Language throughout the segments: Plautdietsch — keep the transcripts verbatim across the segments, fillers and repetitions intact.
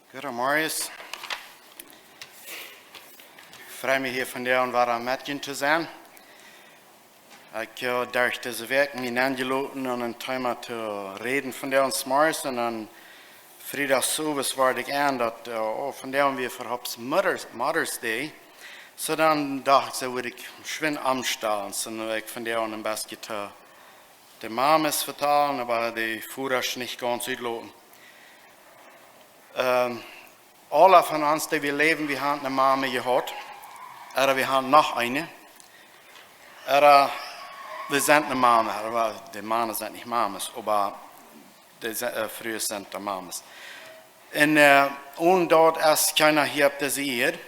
Goodemorjes. Ekj frei mie hia vondoag wada met junt to sennen. Ekj, äh, derch dise Wäakj mie aunjeloten om een Thema to räden vondoag zemorjes, un dan Friedach zemorjes wort ekj en daut, äh, oh, vondoag wia verhoopt Mother's, Mother's Day. Soo dan docht ekj, soo wudd ekj schwind omstalen, soo wudd ekj vondoag een bät to de Mames vetalen, oba de Vodasch nich gaunz utloten. Ähm, aule von ons, dee wie läwen, wie haben eene Mame jehaut. Ooda wie haben noch eene. Ooda wie sent eene Mame. Ooda de Mana sent nich Mames, oba de se-, äh, Frues sent de Mames. Un, äh, un daut es kjeena hia opp dise Ieed.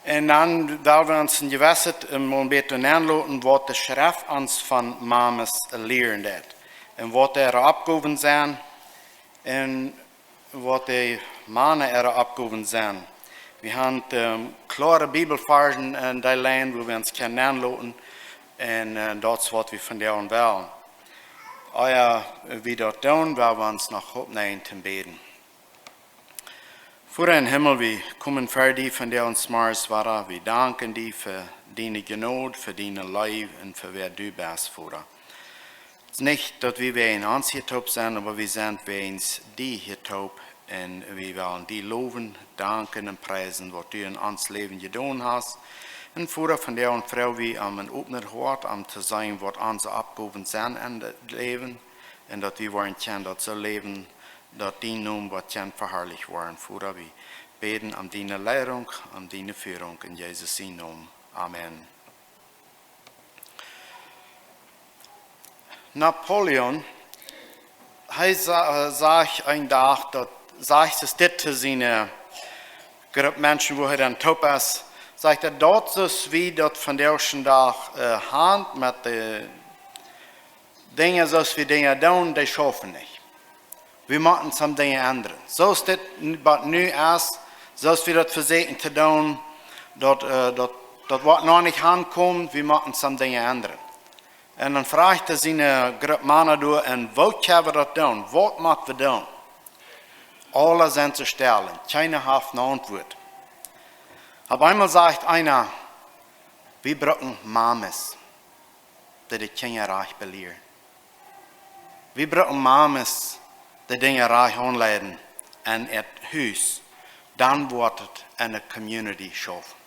Un dan well wie ons een jewesset, äh, mol een bät aunloten, waut de Schreft ons von Mames lieren deit. Un waut äare Oppgowen sent. Un waut de Mana äare Oppgowen sent. Wie haben, ähm, kloare Bibelvarzen en dee Lien, wua wie ons kjennen aunloten. Un, äh, daut es waut wie vondoag wellen. Ea wie daut doonen, well wie ons noch oppneemen toom bäden. Voda em Himmel, wie komen ver die vondoag zemorjes wada. Wie danken die fa diene Jnod, fa diene Leew un fa wäa du best, Voda. Et es nich daut wie wäajen ons hia toop sent, oba wie sent wäajen die hia toop. Un wie wellen die lowen, danken un priesen, waut du en ons Läwen jedonen hast. Un Voda, vondoag froag wie om een opnet Hoat, om to seenen, waut onse Oppgowen sent en daut Läwen. Un daut wie woaren kjennen daut soo läwen, daut dien Nomen woat kjennen veharlicht woaren. Voda, wie bäden om diene Leidunk, om diene Führunk en Jesus sienen Nomen. Amen. Napoleon, hee sa-, äh, sajcht een Dach, daut, sajcht hee dit to siene Grupp Menschen, wua hee dan toop es, sajcht hee, daut es, wie daut vondoag dän Dach, äh, haben met de Dinja, soo aus wie Dinja doonen, dee schaufen nich. Wie motten some Dinja endren. Soo aus dit n-, waut nu es, soo aus wie daut vesieekjen to doonen, daut, äh, daut, daut woat noch nich aunkomen, wie motten some Dinja endren. Un dan froagt hee siene Grupp Mana doa, un woo kjenn wie daut doonen? Waut mott wie doonen? Aule sent stell, kjeena haft eene Auntwuat. Opp eemol sajcht eena, wie brucken Mames, dee de Kjinja rajcht belieren. Wie brucken Mames, dee Dinja rajcht aunleiden en äa Hus, dan woat et enne Community schaufen.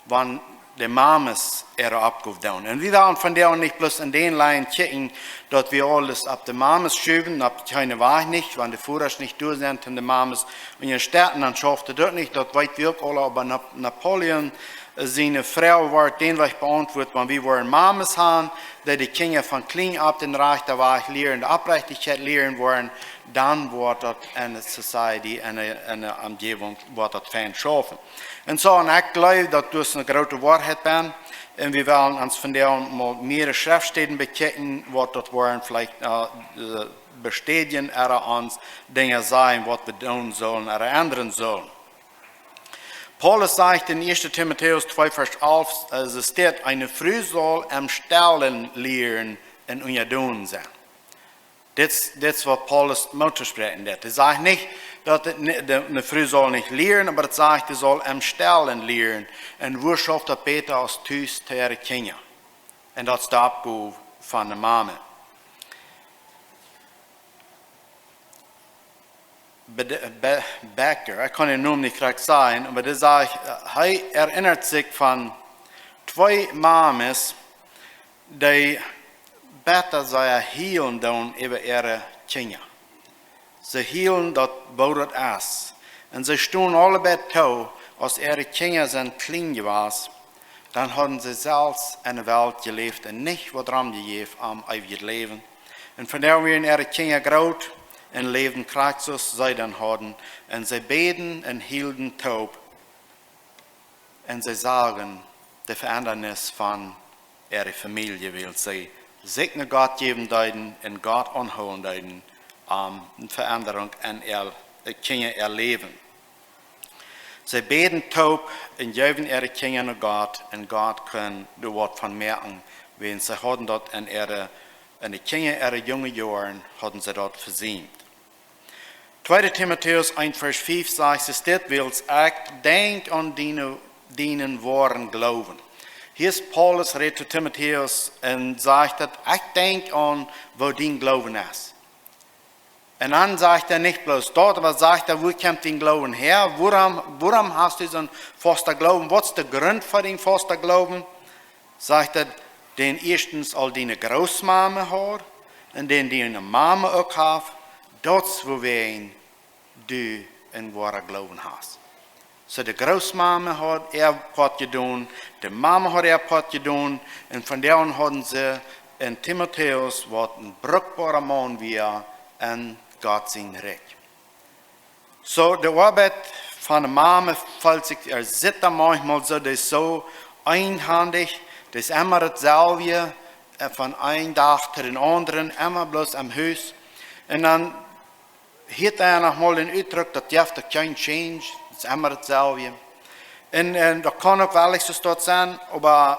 Wan de Mames äare Oppgow doonen. Un wie wellen vondoag nich bloos en dän Lien kjikjen, daut wie aules opp de Mames schuwen, opp kjeenen Wajch nich, wan de Vodasch nich doa sent un de Mames unjastetten, dan schauft et uk nich, daut weet wie uk aule, oba Nap-, Napoleon, äh, siene Froag woat dän Wajch beauntwuat, wan wie woaren Mames haben, dee de Kjinja von kjlien opp dän rajchten Wajch lieren, de Oprechtichkjeit lieren woaren, dan woat daut enne Society, enne, enne Omjäwunk, woat daut fein schaufen. Un soo, un ekj jleew, daut daut eene groote Woarheit es. Un wie wellen ons vondoag mol mea Schreftstäden bekjikjen, waut daut woaren veleicht, äh, äh, bestädjen, ooda ons Dinja sajen, waut wie doonen sellen, ooda endren sellen. Paulus sajcht en ieeschte Timotäus twee Varsch alf, äh, et steit, eene Fru saul em Stellen lieren un unjadon sennen. Dit, dit es waut Paulus Moot toospräakjen deit. Hee sajcht nich, daut et ni-, de, eene Fru saul nich lieren, oba hee sajcht, see saul em Stellen lieren. Un wua schauft daut bäta aus tus to äare Kjinja? Un daut es de Oppgow von de Mame. Bede-, Be-, Becker, ekj kaun dän Nomen nich krakjt sajen, oba dee sajcht, äh, hee erinnert sikj von twee Mames, dee bäta sea hielen doonen äwa äare Kjinja. See hielen daut, woo daut es. Un see stunden aule beid too, aus äare Kjinja sent kjlien jewast, dan hauden see selfst enne Welt jeläft un nich waut romjejäft om eewjet Läwen. Un vondoag wieren äare Kjinja groot un läwden krakjt soo aus see dan hauden. Un see bäden un hielden toop. Un see sagen de Veendrunk von äare Famielje, wiels see sikj no Gott jäwen deeden un Gott aunhoolen deeden, om eene Veendrunk en äa, äh, Kjinja äa Läwen. See bäden toop un jeewen äare Kjinja no Gott, un Gott kunn doa waut von moaken, wiels see hauden daut en äare, en de Kjinja äare junge Joaren hauden see daut vesiemt. Tweede Timotäus eent Varsch fiew sajcht es dit: Wiels ekj denkj aun dienen, dienen woaren Gloowen. Hia es Paulus rät to Timotäus un sajcht daut: Ekj denkj aun woo dien Gloowen es. Un dan sajcht hee nich bloos daut, oba sajcht hee: Wua kjemt dien Gloowen häa? Wuarom, wuarom hast du soon fausten Gloowen? Waut es de Grunt fa dien fausten Gloowen? Sajcht hee: Dän ieeschtens aul diene Grootmame haud un dän diene Mame uk haft, daut es wuawäajen du een woaren Gloowen hast. Soo, de Grootmame haud äa Poat jedonen, de Mame haud äa Poat jedonen, un von doa aun hauden see en Timotäus, waut een brukboara Maun wia en Gott sien Rikj. Soo, de Oabeit von de Mame felt sikj, ea sitt manchmol soo, dee es soo eenhandich, dee es emma daut selwje, ea, von een Dach to dän aundren, emma bloos aum Hus. Un dan hieet hee noch mol dän Utdruck, daut jeft doa kjeen change, daut es emma daut selwje. Un, un daut kaun uk woarlich soo daut sennen, oba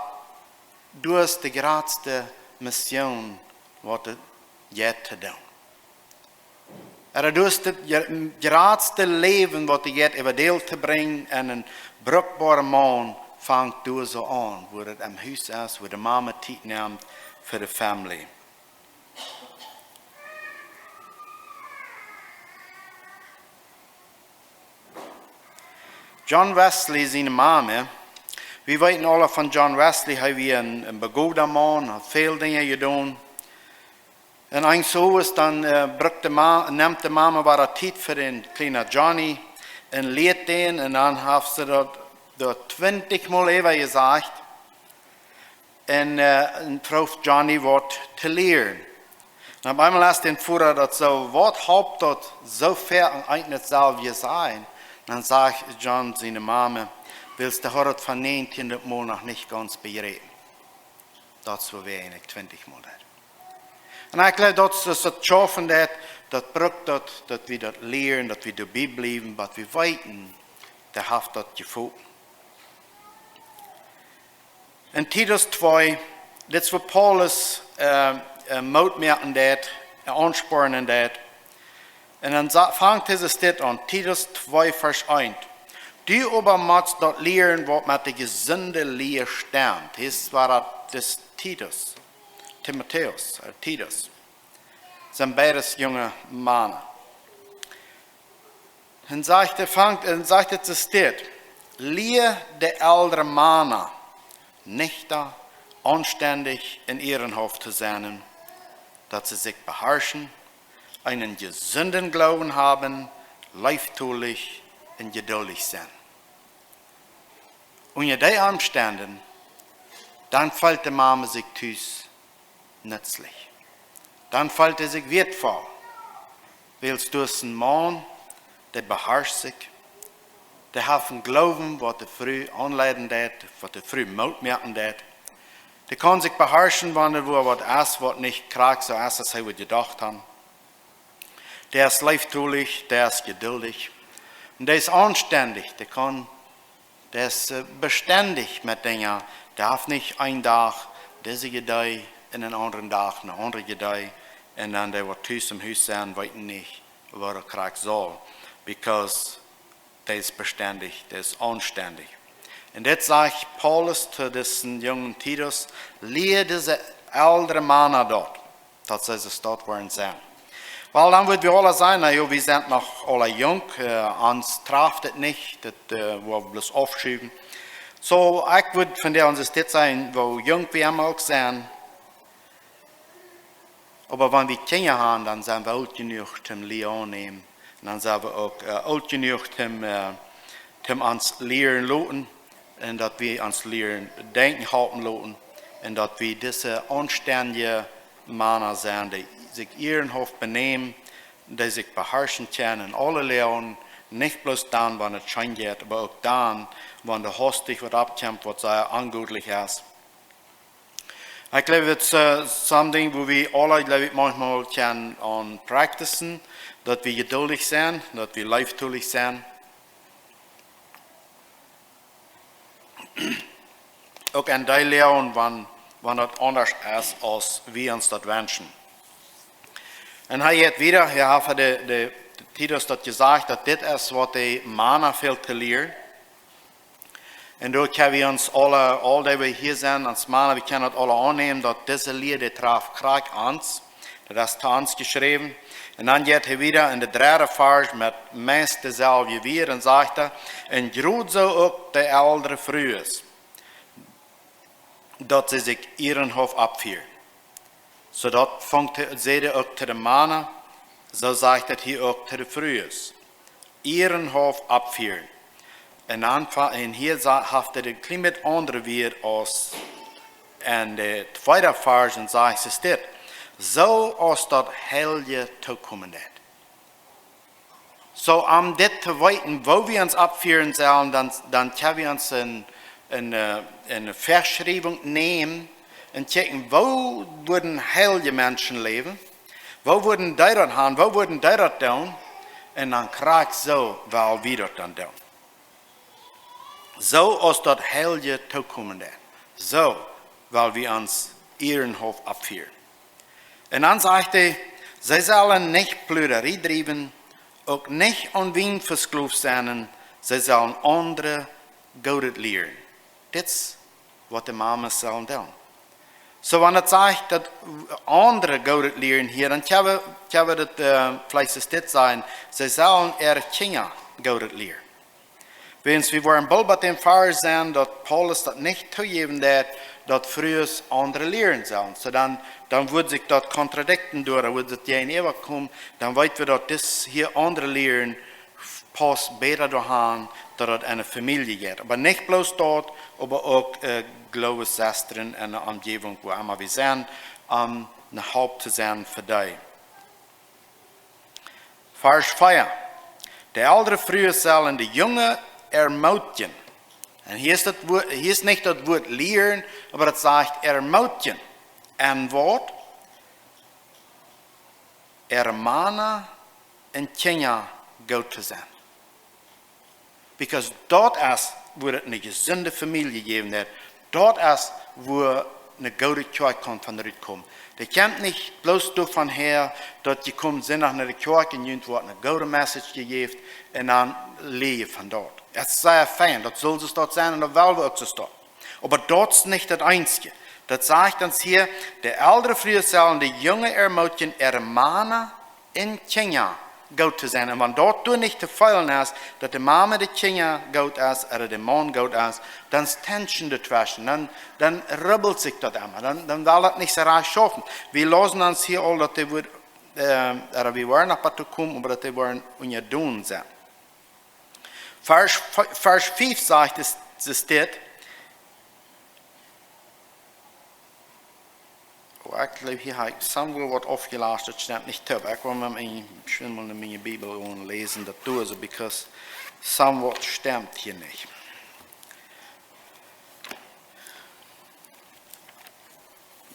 du hast de jratste Mission, waut et jeft to doonen. Ea, du hast daut je-, jratste Läwen, waut et jeft, äwa de Welt to brinjen un een brukboara Maun fangt doa soo aun, wua et aum Hus es, wua de Mame Tiet nemt fa de Family. John Wesley siene Mame, wie weeten aule von John Wesley, hee wia een, een begowda Maun, haud väl Dinja jedonen. Un eenes Owes dan, ea, brukt de Ma-, nemt de Mame wada Tiet fa dän kjlienen Johnny un lieet dän, un dan haft see doa, doa twintich mol äwa jesajcht. Un, ea, un proowt Johnny waut to lieren. Un opp eemol es dän Voda daut soo: Waut halpt daut, soo väl aun een un daut selwje sajen? Dan sajcht John siene Mame: Wiels dee haud et von näajentieen mol noch nich gaunz bejräpen. Daut es wuawäajen ekj twintich mol deed. Un ekj jleew, daut es daut Schaufen, daut, daut brukt daut, daut wie daut lieren, daut wie doabie bliewen, waut wie weeten, dee haft daut jefoten. En Titus twee, dit es wua Paulus, ea, ea, Moot moaken deed, ea, aunspornen deed. Un dan sa-, fangt hee dit aun, Titus twee Varsch eent: Du oba motst daut lieren, waut met de jesunde Lia stemt. Hia es, wia daut, dis Titus, Timotäus, ea, Titus. Sent beides junge Mana. Un sajcht hee, fangt, un sajcht hee, et steit: Lia de elre Mana, nichta, aunstendich un ierenhauft to sennen, daut see sikj beharschen, eenen jesunden Gloowen haben, leeftolich un jeduldich sennen. Unja dee Omstend, dan feelt de Mame sikj tus nutzlich. Dan feelt see sikj wieetvoll. Wiels doa es een Maun, dee beharscht sikj, dee haft een Gloowen, waut de Fru aunleiden deed, waut de Fru Moot moaken deed. Dee kaun sikj beharschen, wan doa waut es, waut nich krakjt soo es, aus hee wudd jedocht haben. Dee es leeftolich, dee es jeduldich. Un dee es aunstendich, dee kaun, dee es, ea, bestendich met Dinja. Dee haft nich een Dach dise Idee un een aundren Dach eene aundre Idee. Un dan dee waut tus em Hus sent, weeten nich, woo daut krakjt saul. Because dee es bestendich, dee es aunstendich. Un dit sajcht Paulus to disen jungen Titus: Lia dise elre Mana daut, daut see soo woaren sennen. Well, dan wudd wie aule sajen: Na jo, wie sent noch aule junk, ea, ons traft et nich, daut, ea, woa wie bloos aufschuwen. Soo, ekj wudd von dee ons dit sajen, woo junk wie emma uk sent, oba wan wie Kjinja haben, dan sent wie oolt jenuach toom Lia aunnämen. Un dan sent wie uk, ea, oolt jenuach toom, ea, toom ons lieren loten. Un daut wie ons lieren denkjen halpen loten. Un daut wie dise aunstendje Mana sent, dee sikj ierenhauft benämen, dee sikj beharschen kjennen en aule Loagen, nich bloos dan, wan et scheen jeit, oba uk dan, wan doa hastich waut oppkjemt, waut sea onjeduldich es. Ekj jleew, it's, ea, something wua wie aule, jleew ekj, manchmol kjennen aun practicen, daut wie jeduldich sent, daut wie leeftolich sent. Uk en dee Loagen, wan, wan daut aundasch es, aus wie ons daut wenschen. Un hee jeit wieda, hee haft de, de, de Titus daut jesajcht, daut dit es waut de Mana fält to lieren. Un doa kjenn wie ons aule, aul dee wie hia sent, ons Mana, wie kjennen daut aule aunnämen, daut dise Lia, dee traft krakjt ons. Daut es to ons jeschräwen. Un dan jeit hee wieda en de dredde Varsch met meist deeselwje Wieed un sajcht hee: "Un jrod soo uk de eldre Frues, daut see sikj ierenhauft oppfieren." Soo daut fangt hee, sajcht hee uk to de Mana, soo sajcht hee hia uk to de Frues. Ierenhauft oppfieren. Un dan fa-, un hia sa-, haft hee een kjlien bät aundre Wieed aus en de tweede Varsch un sajcht hee dit: "Soo aus daut heilje tookomen deit." Soo, om dit to weeten, woo wie ons oppfieren sellen, dan, dan kjenn wie ons een, een, äh, eene Veschriewunk nämen un kjikjen, woo wudden heilje Menschen läwen, woo wudden dee daut haben, woo wudden dee daut doonen, un dan krakjt soo well wie daut dan doonen. Soo aus daut heilje tookomen deit, soo well wie ons ierenhauft oppfieren. Un dan sajcht hee: "See sellen nich Pludarie driewen, uk nich aun Wien veskloft sennen, see sellen aundre Goodet lieren." Dit es waut de Mamas sellen doonen. Soo, wan daut sajcht daut aundre Goodet lieren hia, dan kjenn wie, kjenn wie daut, äh, veleicht es dit sajen: "See sellen äare Kjinja Goodet lieren." Wiels wie woaren boolt bie dän Varsch sennen, daut Paulus daut nich toojäwen deit, daut Frues aundre lieren sellen. Soo dan, dan wudd sikj daut contradicten doa, dan wudd daut jäajenäwa komen, dan weet wie daut dit hia aundre lieren paust bäta doahan, daut daut enne Famielje jeit. Oba nich bloos daut, oba uk, äh, Gloowessestren enne Omjäwunk, wua emma wie sent, om ne Help to sennen fa dee. Varsch vea. De eldre Frues sellen de junge ermootjen. Un hia es daut Wua-, hia es nich daut Wuat lieren, oba daut sajcht ermootjen. Un waut? Äare Mana un Kjinja goot to sennen. Because daut es wua daut eene jesunde Famielje jäwen deit. Daut es wua eene goode Kjoakj kaun von rutkomen. Daut kjemt nich bloos doavon häa, daut jie komen Sindach no de Kjoakj un junt woat eene goode Message jejäft un dan lia jie von daut. Daut es sea fein, daut saul soo daut sennen un daut well wie uk soo daut. Oba daut es nich daut eensje. Daut sajcht ons hia: "De eldre Frues sellen de junge ermootjen, äare Mana un Kjinja goot to sennen." Un wan daut doa nich to feelen es, daut de Mama de Kjinja goot es, ooda de Maun goot es, dan es Tension doatweschen. Dan, dan rubbelt sikj daut emma. Dan, dan well daut nich soo rajcht schaufen. Wie läsen ons hia aul, daut dee woat, äh, ooda wie woaren noch waut to komen, oba daut dee woaren unjadon sennen. Varsch, Varsch fief sajcht es, es dit. Oh, ekj jleew, hia hab ekj somewhere waut aufjelast, daut stemt nich toop. Ekj well mau een, ekj well mau en miene Bibel gonen läsen, daut doo ekj soo, because somewhat stemt hia nich.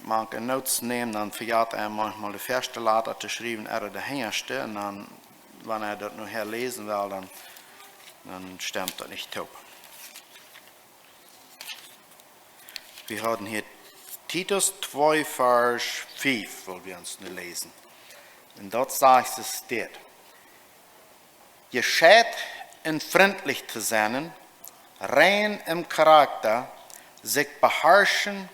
Wan ekj notes näm, dan vejät ekj maunchmol de ieeschte Lota to schriewen, ooda de hinjaschte, un dan, wan ekj daut nohäa läsen well, dan, dan stemt daut nich toop. Wie haben hia Titus twee, Varsch fief, woa wie ons nu läsen. Un daut sajcht es dit: "Jescheit un frintlich to sennen, rein em Charakta, sikj beharschen,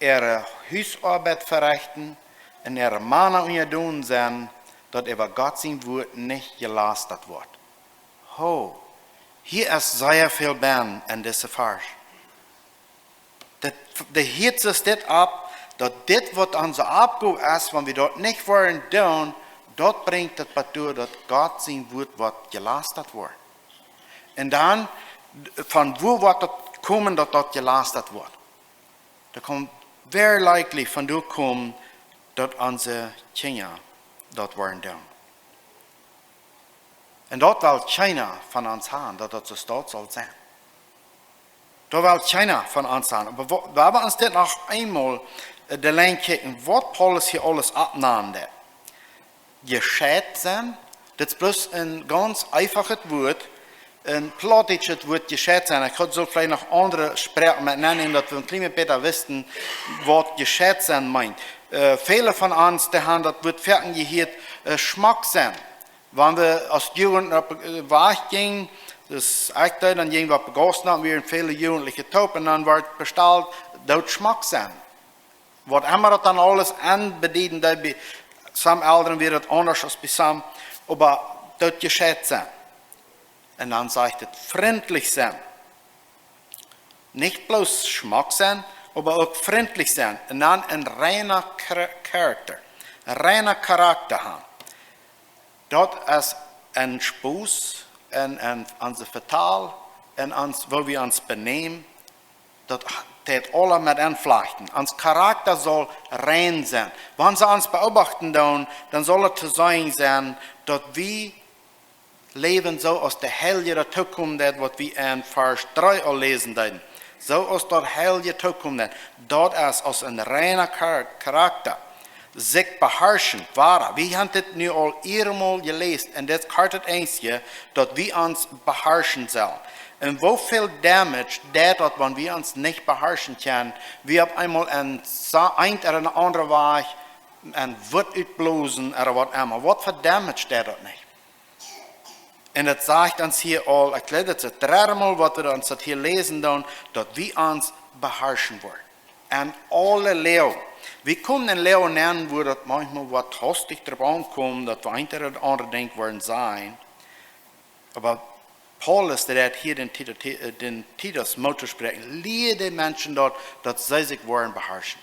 äare Husoabeit verechten un äare Mana unjadon sennen, daut äwa Gott sien Wuat nich jelastat woat." Ho, hia es sea väl bennen en dise Varsch. Daut, daut hieet sikj dit opp, daut dit waut onse Oppgow es, wan wie daut nich woaren doonen, daut brinjt daut bat doa, daut Gott sien Wuat woat jelastat woaren. Un dan, von wua woat daut komen, daut daut jelastat woat? Daut kaun very likely von doa komen, daut onse Kjinja daut woaren doonen. Un daut well kjeena von ons haben, daut daut soo saul sennen. Daut well kjeena von ons haben. Oba wo-, wan wie ons dit noch eemol, äh, de Lien kjikjen, waut Paulus hia aules oppnämen deit. Jescheit sennen, dit es bloos een gaunz eefachet Wuat, een plautdietschet Wuat, jescheit sennen. Ekj haud soo veleicht noch aundre Sproaken met nenn nämen, daut wie een kjlien bät bäta wisten, waut jescheit sennen meent. Äh, väle von ons, dee haben daut Wuat foaken jehieet, äh, schmock sennen. Wan wie aus Jugend opp, äh, Wajch jinjen, daut ekj deed, dan jinj wie opp Begaussen, dan wieren väle Jugendliche toop un dan wort bestalt, daut schmock sennen. Waut emma daut dan aules aunbedieden deed, bie some Elren wia daut aundasch aus bie some, oba daut jescheit sennen. Un dan sajcht et frintlich sennen. Nich bloos schmock sennen, oba uk frintlich sennen. Un dan een reina Char-, Charakter, een reina Charakter haben. Daut es een Spos, een, een, onse Vetal, un ons, woo wie ons benämen, daut deit aules met enflajchten. Ons Charakter saul rein sennen. Wan see ons beobachten doonen, dan saul et to seenen sennen, daut wie läwen soo aus de Heilje daut tookomen deed, waut wie en Varsch dree aul läsen deeden. Soo aus daut Heilje tookomen deed. Daut es aus een reina Char-, Charakter. Sikj beharschen, wada. Wie haben dit nu aul eenmol jeläst un dit es kort daut eensje, daut wie ons beharschen sellen. Un woo väl damage deit daut, wan wie ons nich beharschen kjennen, wie opp eemol en sa-, eent ooda een aundra Wajch en Wut utblosen ooda waut emma. Waut fa damage deit daut nich? Un daut sajcht ons hia aul, ekj jleew daut es daut dredde Mol waut wie ons daut hia läsen doonen, daut wie ons beharschen woaren. En aule Loagen. Wie komen en Loagen nenn, wua daut maunchmol waut hastich doaropp aunkjemt, daut wie eent ooda daut aundre Dinkj woaren sajen. Oba Paulus, dee haft hia dän Tito-, äh, dän Titus Moot toojeschräwen. Lia de Menschen daut, daut see sikj woaren beharschen.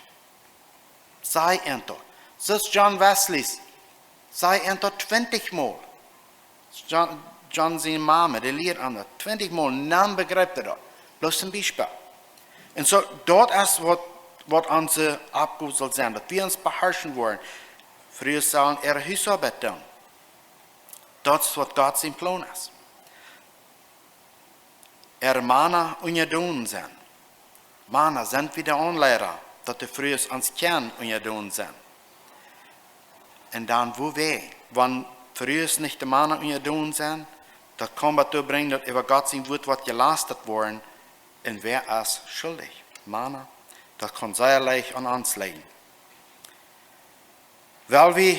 Saj an daut. Soo aus John Wesley. Saj an daut twintich Mol. John, John siene Mame, dee lieed an daut twintich Mol, dan begreep hee daut. Bloos een Biespel. Un soo, daut es waut, waut onse Oppgow saul sennen, daut wie ons beharschen woaren. Frues sellen äare Husoabeit doonen. Daut es waut Gott sien Plon es. Äare Mana unjadon sennen. Mana, sent wie de Aunleida, daut de Frues ons kjennen unjadon sennen? Un dan, woo wie, wan Frues nich de Mana unjadon sent, daut kaun waut doabrinjen, daut äwa Gott sien Wuat woat jelastat woaren, un wäa es schuldich? Mana, daut kaun sea leicht aun ons lijen. Well wie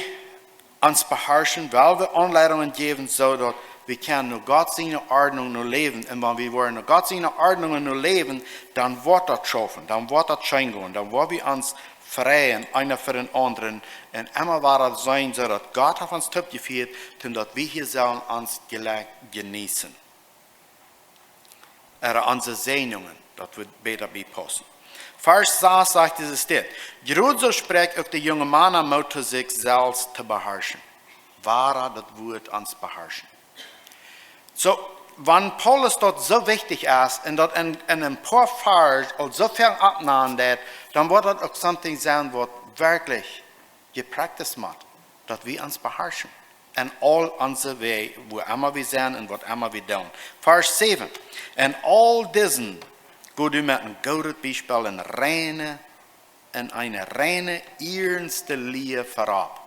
ons beharschen, well wie Aunleidungen jäwen, soo daut wie kjennen no Gott siene Ordnung no läwen. Un wan wie woaren no Gott siene Ordnungen no läwen, dan woat daut schaufen, dan woat daut scheen gonen, dan woa wie ons freien, eena fa dän aundren, un emma wada sennen, soo daut Gott haft ons toopjefieet, toom daut wie hia sellen ons Jlekj jeneeten. Ooda onse Säajnungen, daut woat bäta biepaussen. Varsch sas sajcht dit: Jrod soo sprakjt uk de junge Mana Moot, sikj selfst to beharschen. Wada daut Wuat ons beharschen. Soo, wan Paulus daut soo wichtich es un daut en, en een poa Varsch aul soo väl oppnämen deit, dan woat daut uk something sennen waut werkjlich jepracticed mott, daut wie ons beharschen. En aul onse Wäaj, wua emma wie sent un waut emma wie doonen. Varsch säwen. En aul disen, go du met een goodet Biespel en reine, en eene reine, iernste Lia verop.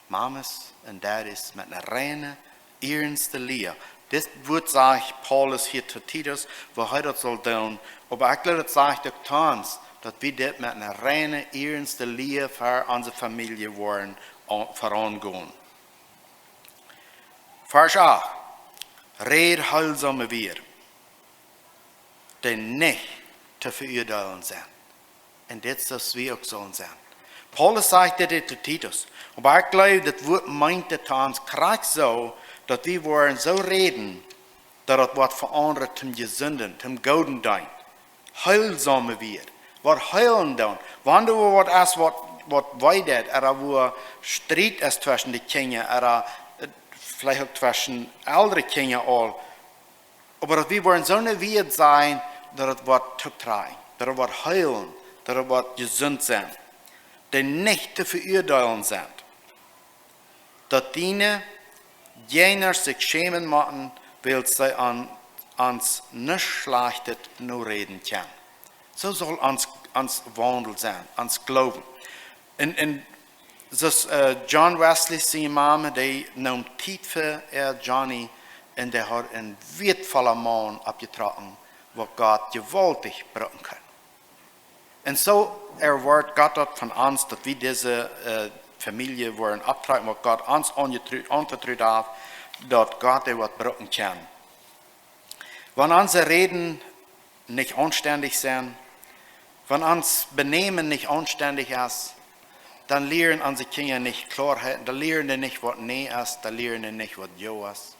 Mames un Daddies, met eene reine, iernste Lia. Dit Wuat sajcht Paulus hia to Titus, woo hee daut saul doonen, oba ekj jleew, daut sajcht uk to ons, daut wie dit met eene reine, iernste Lia fa onse Famielje woaren, au-, veaungonen. Varsch acht. Räd heelsome Wieed, dee nich to veuadeelen sent. Un dit es, woo wie uk sellen sennen. Paulus sajcht dit to Titus. Oba ekj jleew, dit Wuat meent et to ons krakjt soo, daut wie woaren soo räden, daut et woat veaundat toom Jesunden, toom Gooden deenen. Heelsome Wieed, waut heelen doonen. Wan doa waut es, waut, waut wee deit, ooda wua Striet es tweschen de Kjinja, ooda, äh, veleicht uk tweschen elre Kjinja aul, oba daut wie woaren soone Wieed sajen, daut et woat tooptrakjen, daut et woat heelen, daut et woat jesunt sennen, dee nich to veuadeelen sent. Daut diene Jinja sikj schämen motten, wiels see aun ons nuscht Schlajchtet noräden kjennen. Soo saul ons, ons Waundel sennen, ons Gloowen. Un, un soo aus, äh, John Wesley siene Mame, dee neem Tiet fa äa Johnny, un dee haud een wieetvolla Maun oppjetrocken, waut Gott jewaultich brucken kunn. Un soo erwoat Gott daut von ons, daut wie dise, äh, Famielje woaren opptrakjen, waut Gott ons aunjetrut, aunvetrut haft, daut Gott dee waut brucken kaun. Wan onse Räden nich aunstendich sent, wan ons Benämen nich aunstendich es, dan lieren onse Kjinja nich Kloarheit, dan lieren dee nich waut nä es, dan lieren dee nich waut jo es.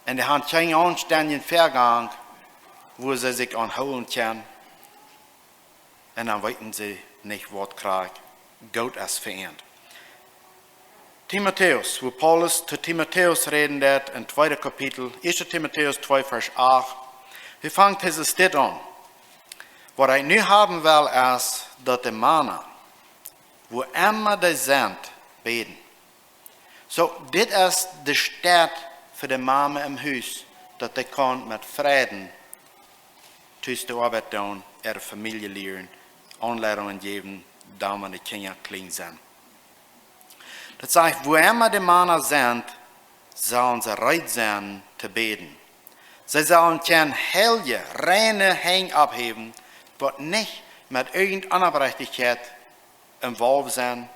Un dee haben kjeenen aunstendjen Väagank, wua see sikj aun hoolen kjennen. Un dan weeten see nich waut krakjt goot es fa an. Timotäus, wua Paulus to Timotäus räden deed em tweeden Kapitel, 1. Timotäus 2 Varsch 8, hee fangt hee dit aun. Waut ekj nu haben well es, daut de Mana, wua emma dee sent, bäden. Soo, dit es de Städ fa de Mama em Hus, daut dee kaun met Fräd tus de Oabeit doonen, äare Famielje lieren, Aunleidungen jäwen, dan wan de Kjinja kjlien sent. Daut sajcht, wua emma de Mana sent, sellen see reed sennen to bäden. See sellen kjeene heilje, reine Henj opphäwen, waut nich met irjent Onopprechtichkjeit involved sent,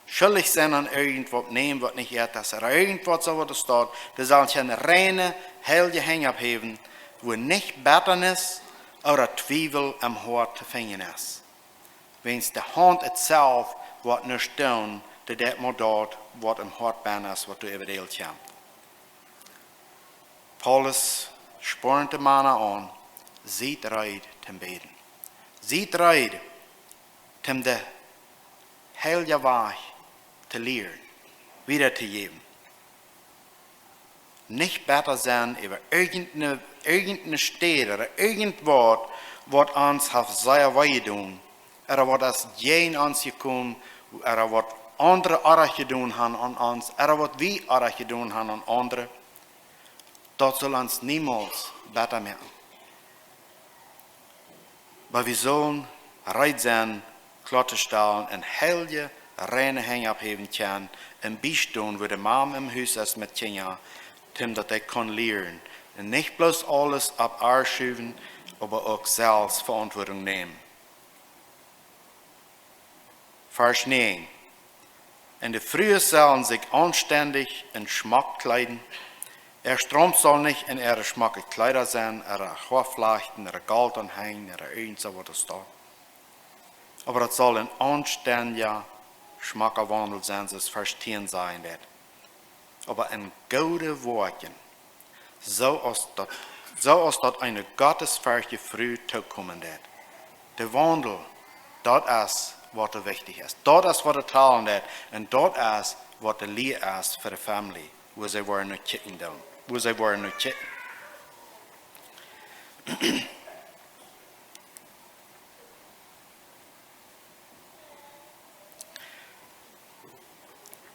schuldich sent aun irjent waut nämen, waut nich äa es, ooda irjent waut soo waut steit. Dee sellen kjeene reine, heilje Henj opphäwen, wua nich Bettanis ooda Twiewel em Hoat to finjen es. Wiels de Haunt et selfst woat nich doonen, dee deit mau daut, waut em Hoat bennen es, waut doa äwadeelt kjemt. Paulus spornt de Mana aun, siet reed toom bäden. Siet reed toom de heilje Wajch to lieren, wieda to jäwen. Nich betta sennen äwa irjent eene, irjent eene Städ ooda irjent waut, waut ons haft sea wee jedonen, ooda waut es jäajen ons jekomen, ooda waut aundre oajch jedonen haben aun ons, ooda waut wie oajch jedonen haben aun aundre. Daut saul ons niemols betta moaken. Oba wie sellen reed sennen, kloa to stalen, een heilje, reine Henj opphäwen kjennen, un biestonen, wua de Mama em Hus es met Kjinja, toom daut dee kaun lieren. Un nich bloos aules opp äa schuwen, oba uk selfst Veauntwuatunk nämen. Varsch näajen. Un de Frues sellen sikj aunstendich un schmock kjleeden. Äa Stroump saul nich en äare schmocke Kjleeda sennen, ooda Hoa flajchten, ooda Golt aunhenjen, ooda irjent soo waut es daut. Oba daut saul een aunstendja, schmocka Waundel sennen, soo aus Varsch tieen sajen deit. Oba en goode Woakjen, soo aus daut, soo aus daut eene gottesferchtje Fru tookomen deit. De Waundel, daut es waut doa wichtich es. Daut es waut doa talen deit. Un daut es waut de Lia es fa de Famielje, wua see woaren no kjikjen doonen. Wua see woaren no kjikjen.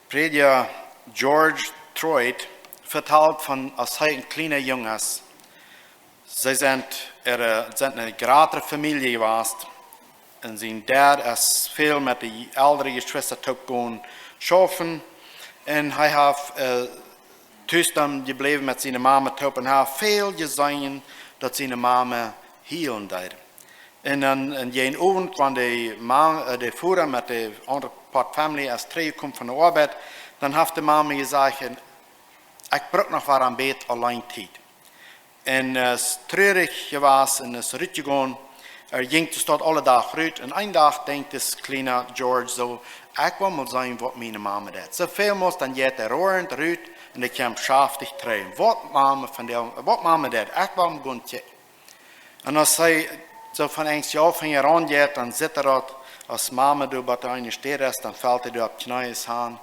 Prädja George Troide vetalt von, aus hee een kjliena Jung es. See sent, äa, sent eene jratre Famielje jewast. Un sien Dad es väl met de eldre Jeschwista toop gonen schaufen. Un hee haft, äh, tus dan jebläwen met siene Mama toop un haft väl jeseenen, daut siene Mama hielen deed. Un dan, un eenen Owent, wan de Ma-, äh, de Voda met de aundre Poat Famielje es trigjjekomen von de Oabeit, dan haft de Mama jesajcht: "Un ekj bruk noch waut een bät auleen Tiet." Un, äh, es trurich jewast un es rutjegonen. Hee jinkj de Staut aule Dach rut. Un een Dach denkjt dis kjliena George soo: "Ekj well mol seenen, waut miene Mama deit." Soo väl mol dan jeit hee roarent rut un hee kjemt schaftich trigj. "Waut Mama von de, waut Mama deit, ekj well mol gonen kjikjen." Un aus hee soo von Enjst jo finja aunjeit, dan sitt hee daut, aus Mama doa bie de eene Städ es, dan felt hee doa opp Kjneeen han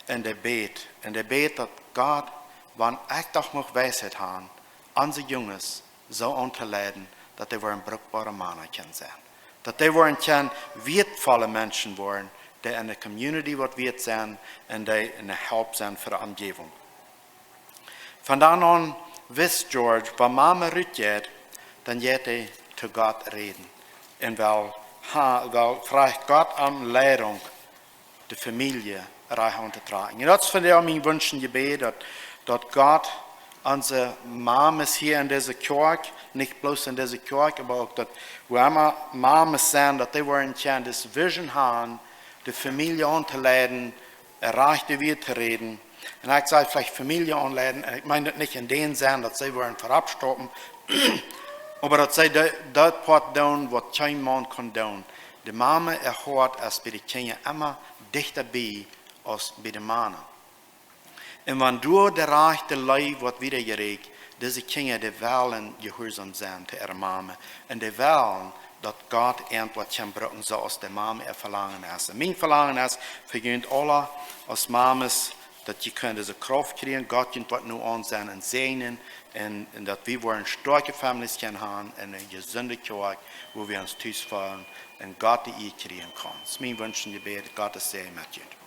un hee bät. Un hee bät daut: "Gott, wan ekj doch mucht Weisheit han, onse Junges soo auntoleiden, daut dee woaren brukboare Mana kjennen sennen. Daut dee woaren kjennen wieetvolle Menschen woaren, dee en de community waut wieet sent un dee eene Help sent fa de Omjäwunk." Von dan aun wist George, wan Mama rutjeit, dan jeit hee to Gott räden. Un well, ha, well, froagt Gott om Leidunk, de Famielje rajcht auntotrakjen. Un daut es vondoag mien Wunsch un Jebäd, daut, daut Gott onse Mamas hia en dise Kjoakj, nich bloos en dise Kjoakj, oba uk daut, wua emma Mamas sent, daut dee woaren kjennen dise Vision han, de Famielje auntoleiden, rajchte Wieed to räden. Un ekj saj veleicht Famielje aunleiden, un ekj meen daut nich en dän Senn daut see wudden verop stoppen, oba daut see daut Poat doonen waut kjeen Maun kaun doonen. De Mame äa Hoat es bie de Kjinja emma dichta bie aus bie de Mana. Un wan doa de rajchte Leew woat wiedajeräkjt, dise Kjinja dee wellen jehuarsom senn to äare Mame, un dee wellen daut Gott an waut kjennen bruken soo aus de Mame äa Velangen es. Un mien Velangen es fa junt aula aus Mames, daut jie kjennen dise Krauft kjrieen, Gott junt woat nu aunseenen un säajnen, un daut wie woaren stoakje Famieljes kjennen han un eene jesunde Kjoakj, wua wie ons tus feelen un Gott de Iea kjrieen kjennen. Daut es mien Wunsch un Jebäd. Gottes Säajen met junt.